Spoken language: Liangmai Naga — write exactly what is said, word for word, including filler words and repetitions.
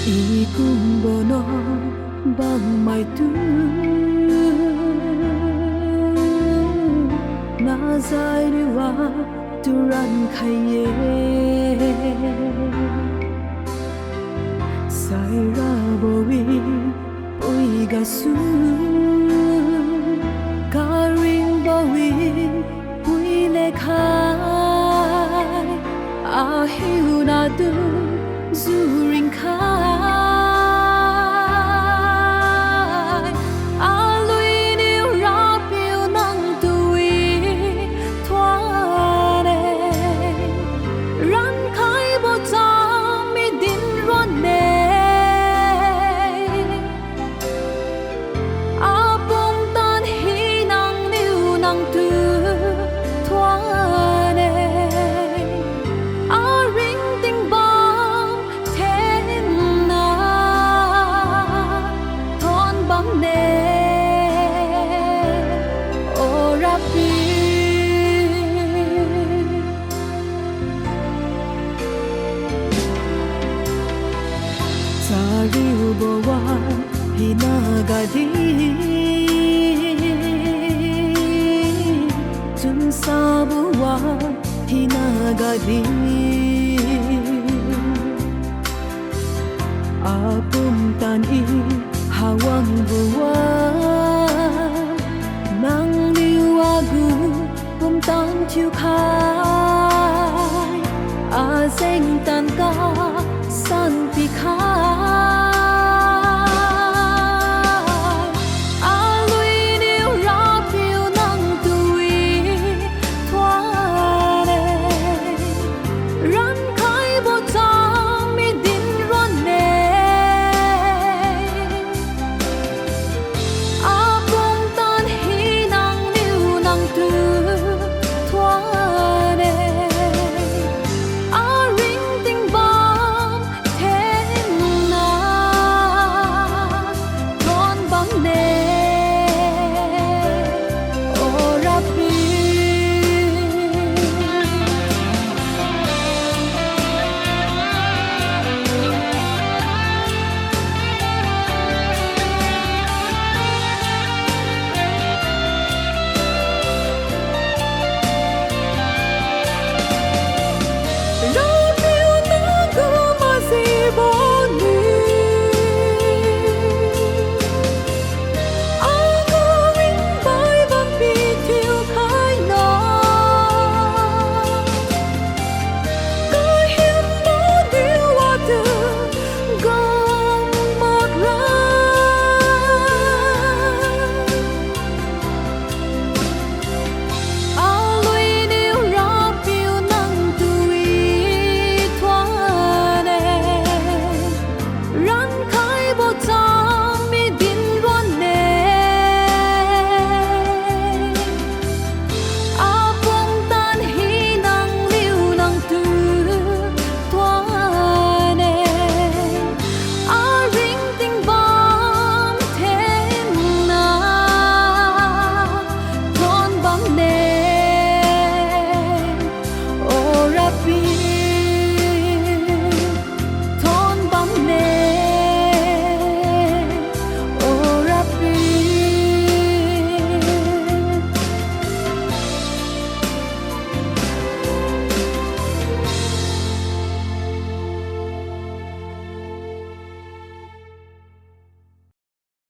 I kumbo nuan bangmaitu, nazai niwa turan khai-e. Sairabo-e pui gasu, karingbo-e pui lekhai, ahiuna tu juringkhai, alui niu Rapiu nangtu wi thuone, rankhaibo cham mi din ron-e. Apumtan hina niu nangtu thuone, aringting bam thenna thuon bamme, O Rapiu. Chariubo wan hina gadi, chunsabo wan hina gadi, apumtan i hawangbo wan, nangniu agu pumtan thiukha